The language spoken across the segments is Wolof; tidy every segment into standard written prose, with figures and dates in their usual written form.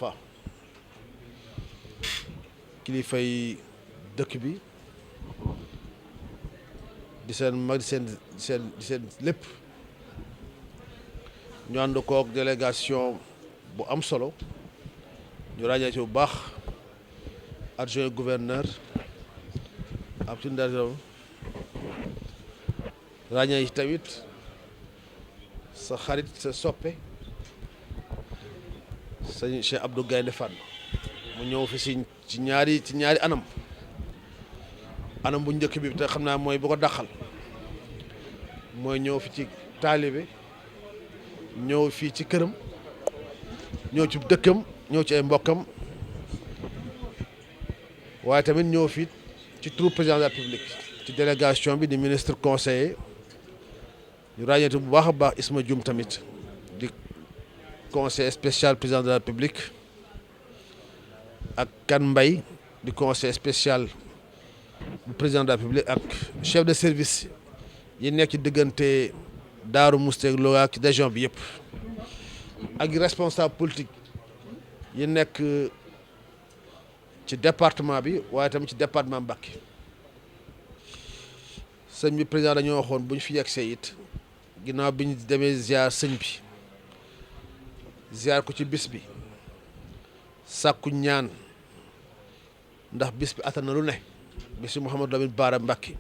Moustapha kilifay dëkk bi di seen mag di seen lépp ñu ànd kook délégation bu am solo ñu ràññee ci bu baax adjoint gouverneur ab ci ndaw ràññee ci tamit sa xarit sa soppe sëñ Cheikh Abdou Gaynde Fatma mu ñëw fi ci ñaari anam bu njëkk bi te xam naa mooy bu ko dàqal mooy ñëw fi ci taalibe ñëw fii ci këram ñëw ci dëkkam ñëw ci ay mbokkam waaye tamit ñëw fii ci turu président de la République ci délégation bi di ministre conseiller ñu ràññeetu bu baax a baax Isma Dioum tamit di conseiller spécial président de la République ak Kan Mbay di conseiller spécial bu président de la République ak chef de service yi nekk ci diggante Daaru Musti ak Louga ak région bi yëpp ak responsable politique yi nekk ci département bi waaye tamit ci département Mbacké sëñ bi président dañoo waxoon bu ñu fi yegsee it ginnaaw bi ñu demee ziar sëñ bi ziar ko ci bis bi sàkku ñaan ndax bis bi attan na lu ne bis bi Mouhamadou Lamine Bara Mbacké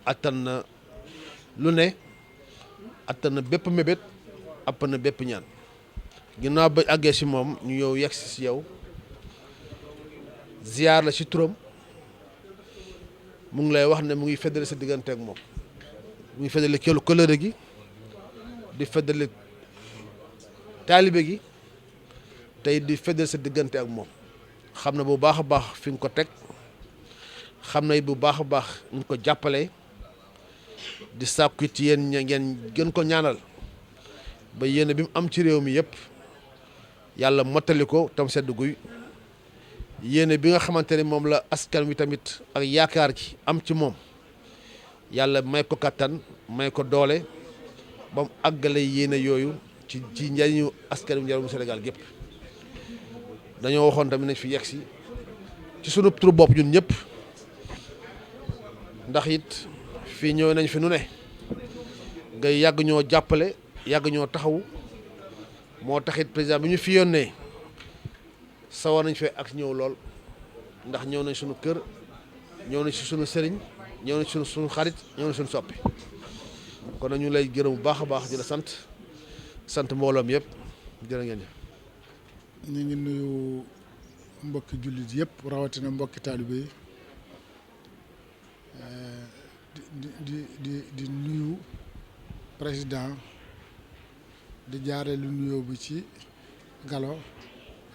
attan na lu ne attan na bépp mébét attan na bépp ñaan ginnaaw ba àggee si moom ñu yow yegsi si yow ziar la ci turam mu ngi lay wax ne mu ngi feddali sa diggante ak moom mu ngi feddali kóllëre gi di feddali taalibe gi tey di feddali sa diggante ak moom xam na bu baax a baax fi nga ko teg xam na bu baax a baax ñu ko jàppale di sàkku it yéen ngeen gën ko ñaanal ba yéene bi mu am ci réew mi yëpp yàlla mottali ko tam sedd guy yéene bi nga xamante ne moom la askan wi tamit ak yaakaar gi am ci moom yàlla may ko kattan may ko doole ba mu àggale yéene yooyu ci njëriñu askan wi njëriñu Sénégal gépp dañoo waxoon tamit nañ fi yegsi ci sunu turu bopp ñun ñëpp ndax it fii ñëw nañ fi nu ne nga yàgg ñoo jàppale yàgg ñoo taxawu moo taxit président bi ñu fi yónnee sawar nañ fee ak ñëw lool ndax ñëw nañ suñu kër ñëw nañ si suñu sëriñ ñëw nañ suñu xarit ñëw nañ suñu soppi kon nag ñu lay gërëm bu baax a baax di la sant mbooloom yëpp jërë ngeen jëf. ñu ngi nuyu mbokki jullit yëpp rawatina mbokki taalibe yi di nuyu président di jaare lu nuyoo bi ci Gallo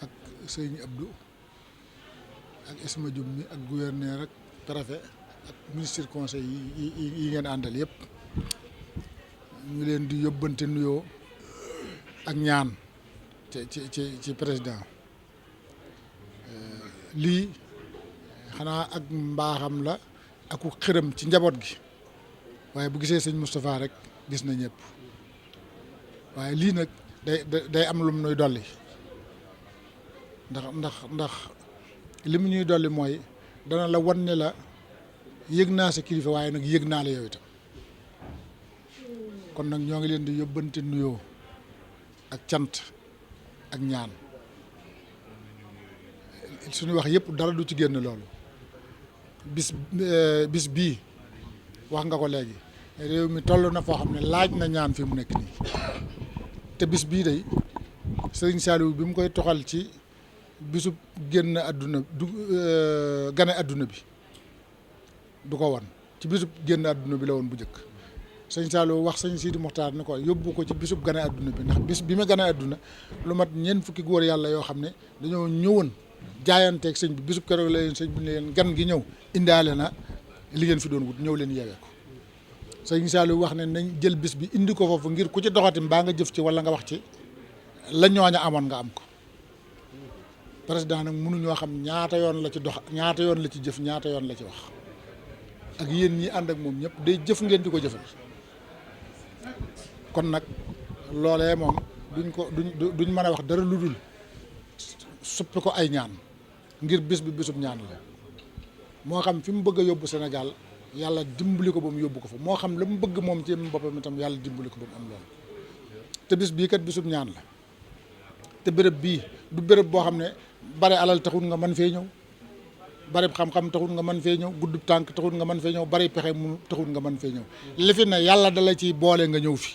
ak sëñ Abdou ak Isma Dioum mi ak gouverneur ak préfet ak ministre conseil yi ngeen àndal yëpp ñu leen di yóbbante nuyoo ak ñaan ci président lii xanaa ak mbaaxam la aku xërëm ci njaboot gi waaye bu gisee sëñ Moustapha rek gis na ñëpp waaye lii nag day am lu mu nuy dolli ndax li mu ñuy dolli mooy dana la wan ne la yëg naa sa kilifa waaye nag yëg naa la yow itam kon nag ñoo ngi leen di yóbbante nuyoo ak cant ak ñaan suñu wax yëpp dara du ci génn loolu bis bii wax nga ko léegi réew mi toll na foo xam ne laaj na ñaan fi mu nekk nii te bis bii day sëriñ Saliou bi mu koy toxal ci bisub génn àdduna gane àdduna bi du ko wan ci bisub génn àdduna bi la woon bu njëkk sëñ Saliou wax sëñ Sidi Mokhtar ni ko yóbbu ko ci bisub gane àdduna bi ndax bis bi ma gane àdduna lu mat ñeent fukki góor yàlla yoo xam ne dañoo ñëwoon jaayanteeg sëñ bi bisub keroog la leen sëñ bi ne leen gan gi ñëw indaale na li ngeen fi doon wut ñëw leen yeewee ko sëñ Saliou wax ne nañ jël bis bi indi ko foofu ngir ku ci doxati mbaa nga jëf ci wala nga wax ci la ñooña amoon nga am ko président nag mënuñoo xam ñaata yoon la ci dox ñaata yoon la ci jëf ñaata yoon la ci wax ak yéen ñi ànd ak moom ñëpp day jëf ngeen di ko jëfal kon nag loolee moom duñ mën a wax dara lu dul suppi ko ay ñaan ngir bis bi bisub ñaan la moo xam fi mu bëgg a yóbbu Sénégal yàlla dimbali ko ba mu yóbbu ko fa moo xam la mu bëgg moom ci boppam itam yàlla dimbali ko ba mu am loolu te bis bii kat bisub ñaan la te béréb bii du béréb boo xam ne bare alal taxul nga mën fee ñëw bare xam-xam taxul nga mën fee ñëw guddub tànk taxul nga mën fee ñëw bare pexe mu taxul nga mën fee ñëw li fi ne yàlla dala ciy boole nga ñëw fi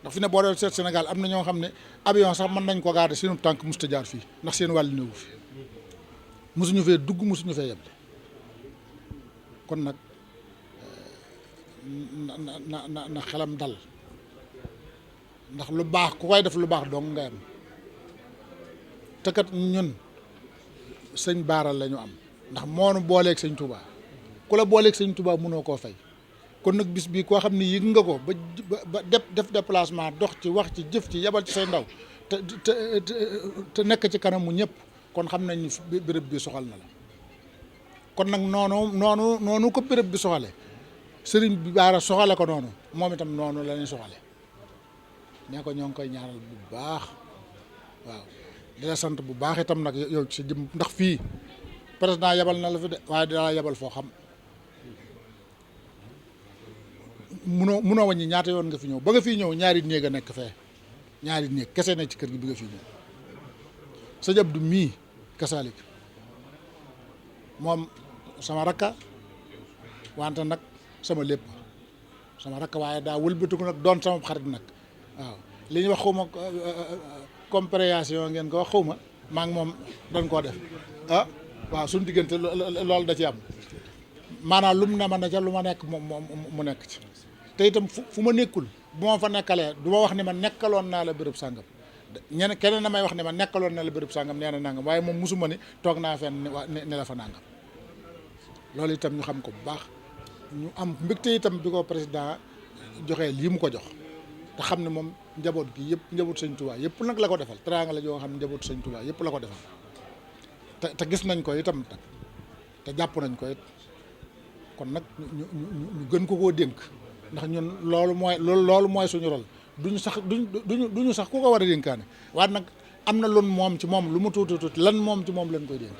ndax fi ne boo doon seet Sénégal am na ñoo xam ne avion sax mën nañ ko garder seenu tànk musta jaar fii ndax seen wàll néewu fi mosuñu fee dugg mosuñu fee yeble kon nag na xelam dal ndax lu baax ku koy def lu baax dong nga am te kat ñun sëñ Baara la ñu am ndax moonu booleeg sëñ Touba ku la booleeg sëñ Touba mënoo koo fay kon nag bis bii koo xam ne yëg nga ko ba def déplacement dox ci wax ci jëf ci yebal ci say ndaw te nekk ci kanamu ñëpp kon xam nañ ni béréb bi soxal na la kon nag noonu ko béréb bi soxale sëriñ bi Baara soxale ko noonu moom itam noonu la ñuy soxale nee ko ñoo ngi koy ñaanal bu baax waaw di la sant bu baax itam nag yow ci sa jëm ndax fii président yebal na la fi de waaye dinaa yebal foo xam munoo wàññi ñaata yoon nga fi ñëw ba nga fii ñëw ñaari néeg a nekk fee ñaari néeg kese ne ci kër gi bi nga fii ñëw sëñ Abdou mii kasaalik moom sama rakka wante nag sama lépp sama rakka waaye daa wëlbatiku nag doon sama xarit nag waaw li ñuy wax xawma compréhension ngeen ko wax xawma maa ngi moom dañ koo def ah waaw suñu diggante loolu da ci am maanaam lu mu ne ma ne ca lu ma nekk moom mu nekk ci te itam fu ma nekkul bu ma fa nekkalee du ma wax ne ma nekkaloon naa la béréb sàngam keneen na may wax ne ma nekkaloon naa la béréb sàngam nee na nangam waaye moom musuma ni toog naa fenn ne la fa nangam loolu itam ñu xam ko bu baax ñu am mbégte itam bi ko président joxee lii mu ko jox te xam ne moom njaboot gi yëpp njaboot sëñ Touba yëpp nag la ko defal teraanga la joo xam ne njaboot sëñ Touba yëpp la ko defal te gis nañ ko itam te jàpp nañ ko it kon nag ñu gën ko koo dénk ndax ñun loolu mooy suñu rôle duñu sax ku ko war a dénkaane waaye nag am na lun moom ci moom lu mu tuuti lan moom ci moom lañ koy dénk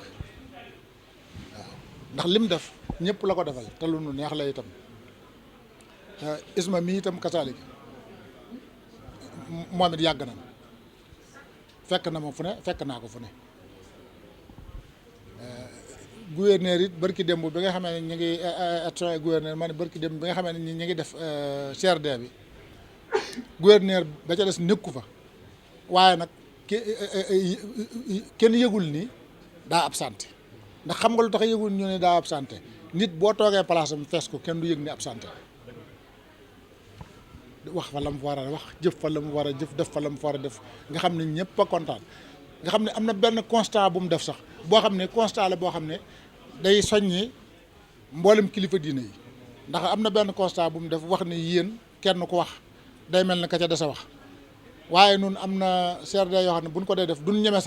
waaw ndax lim def ñëpp la ko defal te lu nu neex la itam isma mi itam kasaalik moom it yàgg na fekk na ma fu ne fekk naa ko fu ne gouverneur it barki démb bi nga xamee ne ñu ngi adjoint gouverneur ma ne barki démb bi nga xamee ne ñu ngi def CRD bi gouverneur ba ca des nekku fa waaye nag kenn yëgul ni daa absenté ndax xam nga lu tax yëgul ñu ne daa absenté nit boo toogee place am fees ko kenn du yëg ni absenté wax fa la mu war a wax jëf fa la mu war a jëf def fa la mu war a def nga xam ne ñëpp a kontaan nga xam ne am na benn constat bu mu def sax boo xam ne constat la boo xam ne day soññi mboolem kilifa diine yi ndax am na benn constat bu mu def wax ne yéen kenn ku wax day mel ne ka ca des a wax waaye nun am na CRD yoo xam ne buñ ko dee def duñ ñemee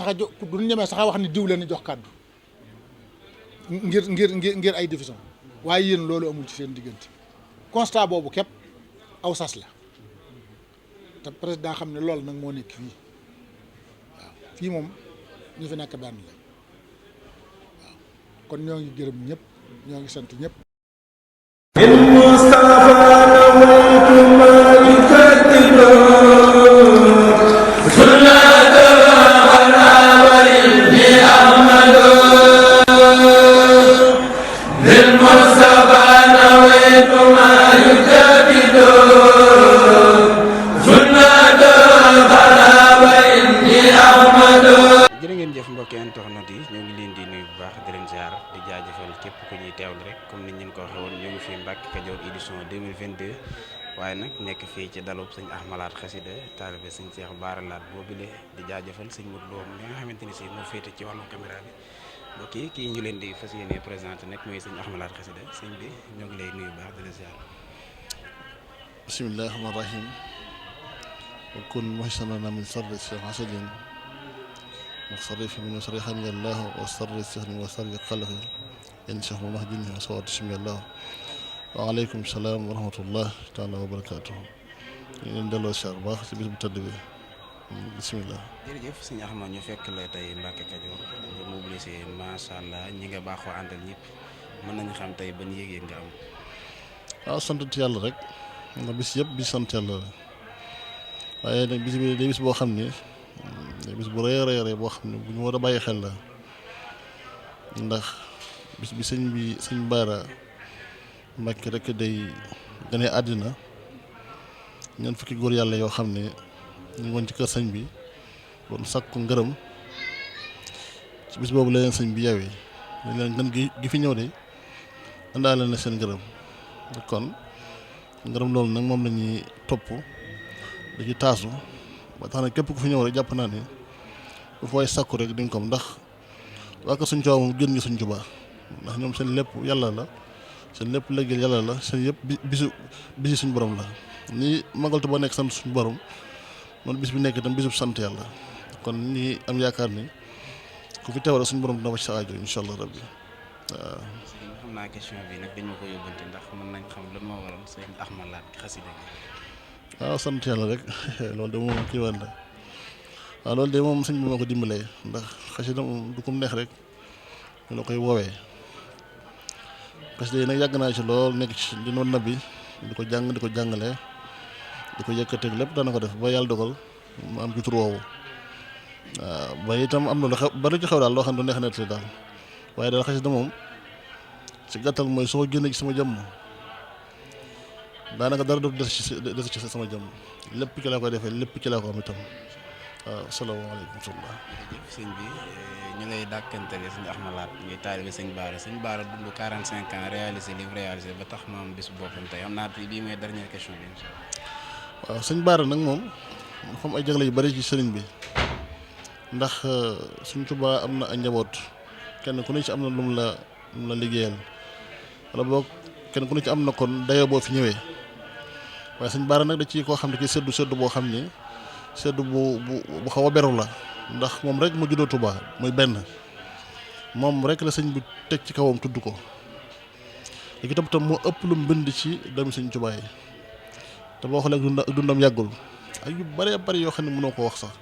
sax a wax ni diw leen jox kàddu ngir ay division waaye yéen loolu amul ci seen diggante constat boobu képp aw sas la te président xam ne loolu nag moo nekk fii waaw fii moom ñu fi nekk benn la waaw kon ñoo ngi gërëm ñëpp ñoo ngi sant ñëpp internet yi ñoo ngi leen di nuyu bu baax di leen ziar di jaajëfal képp ku ñuy teewlu rek comme niñ leen ko waxee woon ñoo ngi fii Mbacke Kadior édition 2022 waaye nag nekk fii ci dalub sëñ Ahmalaat Xasida taalibe sëñ Cheikh Bara Laat boobule di jaajëfal sëñ Modou Lo mi nga xamante ni si moo féete ci wàllu caméra bi mbokk yi kii ñu leen di fas yéene présenté nag mooy sëñ Ahmalaat Xasida sëñ bi ñoo ngi lay nuyu bu baax di la ziar. bismillahi rahmaani rahim wa kun muhsanana min sarri hasadin مصرف من صريحني الله وصر السهل وصر قلقي إن شاء الله مهديني وصوات اسمي الله وعليكم السلام ورحمة الله تعالى وبركاته إن دلوا الشعر باخ سبيل متدبي bisimilah. jërëjëf sëñ Axma ñu fekk la tey Mbacke Kajoor nga mobilisé macha allah ñi nga baaxoo àndal ñëpp mën nañu xam tey ban yéeg-yéeg nga am. waaw sant yàlla rek ndax bis yëpp bis sant yàlla la waaye nag bis bi day bis boo xam ni bis bu rëy a rëy boo xam ne bu ñu war a bàyyi xel la ndax bis bi sëñ Baara Mbacke rek day gane àddina ñeent fukki góor yàlla yoo xam ne ñu ngi woon ci kër sëñ bi doon sakku ngërëm ci bis boobu la leen sëñ bi yawee leen ngën gi fi ñëw de indaale na seen ngërëm kon ngërëm loolu nag moom la ñuy topp da ci taasu ba tax na képp ku fi ñëw rek jàpp naa ne bu fooy sakku rek di nga ko ndax waa ko suñ coow moom gën ngi suñ Tuubaa ndax ñoom seen lépp yàlla la seen lépp léegi yàlla la seen yëpp bisi suñ borom la ni magal Tuubaa nekk sant suñ borom noonu bis bi nekk itam bisub sant yàlla kon ñi am yaakaar ni ku fi teewal suñu borom dina fa ci sa aajo incha allah rabbi waaw. xam naa question bi nag dañ ma ko yóbbante ndax mën nañ xam lan moo waral sëñ Axma Laat xasida gi. waaw sant yàlla rek loolu de moom kii woon na waaw loolu de moom sëñ bi ma ko dimbalee ndax xasida moom du ko neex rek ñu la koy woowee xasida yi nag yàgg naa ci lool nekk ci di noon na bi di ko jàng di ko jàngale di ko yëkkateeg lépp dana ko def ba yàlla dogal mu am ci tur woowu waaw ba itam am na lu xew bari ci xew daal loo xam ne du neex nettali daal waaye daal xasida moom ci gàttal mooy soo génnee ci sama jëmm daanaka dara du des ci sama jëmm lépp ci laa koy defee lépp ci laa ko am itam waaw salaamaaleykum wa jërëjëf sëñ bi ñu lay dàkkantale sëñ Axma Laat ngay taalibe sëñ Baara dund 45 ans réalisé li réalisé ba tax ma am bis boppam tey am naa bii mooy dernière question bi incha allah. waaw sëñ Baara nag moom dafa am ay jagle yu bari ci sëriñ bi ndax suñ Tuubaa am na ay njaboot kenn ku ne ci am na lu mu la liggéeyal wala boog kenn ku ne ci am na kon dayoo boo fi ñëwee waaye sëñ Baara nag da ci koo xam ne ci seddu boo xam ni seddu bu xaw a beru la ndax moom rek mu juddoo Tuubaa muy benn moom rek la sëñ bi teg ci kawam tudd ko léegi tam moo ëpp lu mu bind ci doomi sëñ Tuubaa yi te boo xoolee dundam yàggul ak yu bëree bëri yoo xam ne mënoo ko wax sax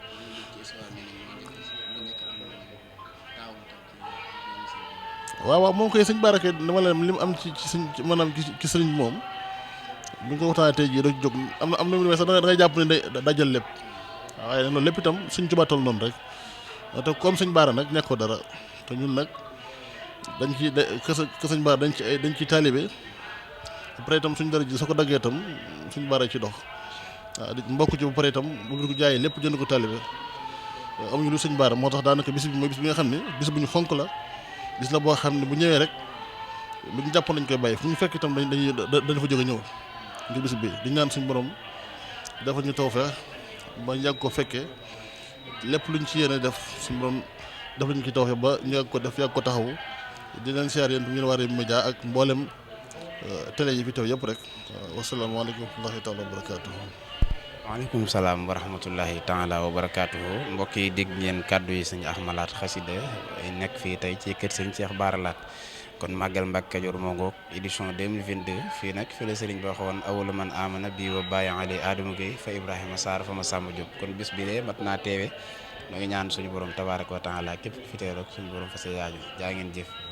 waaw moom koy sëñ Baara kay dama leen li mu am ci sëñ maanaam ci sëriñ bi moom bu ñu ko waxtaanee tey jii rek jóg am na lu muy sax da ngay jàpp ne day dajal lépp waaye nag loolu lépp itam sëñ Tuubaa toll noonu rek te comme sëñ Baara nag nekkoo dara te ñun nag dañ ci kë sëñ Baara dañ ci taalibe après itam suñ dara ji soo ko daggee itam suñ Baara ci dox waaw di mbokk ci ba pare itam bu ñu ko jaayee lépp jënd ko taalibe amuñu lu sëñ Baara moo tax daanaka bis bi mooy bis bi nga xam ne bis bu ñu fonk la bis la boo xam ne bu ñëwee rek lu ñu jàppoon dañ koy bàyyi fu ñu fekk itam dañ fa jóge ñëw ngir bis bi di ñaan suñu borom dafa ñu tawfeex ba yàgg ko fekkee lépp luñ ci yéene def suñu borom def lañu ci tawfeex ba ñu yàgg ko def yàgg ko taxawu di leen siyaar yéen ngeen waree média ak mboolem télé yi fi teew yëpp rek wasalaamaaleykum wa rahmatullahi taala wa barakaatuhu. waaleykum salaam wa rahmatullahi taala wa barakaatuhu mbokk yi dégg ngeen kàddu yi sëñ Axma Laat xasida nekk fii tey ci kër sëñ Cheikh Bara Laat kon màggal Mbacke Kajoor moo ngoog édition 2022 fii nag fi la sëriñ bi waxoon awalu man amana bii wa bàyyi ali Adama Gueye fa Ibrahima Sarr fa ma Samba Diop kon bis bi de mat naa teewe noo ngi ñaan suñu borom tabaaraka wa taala képp ku fi teew rek suñu borom fa sa yaaju jaa ngeen jëf.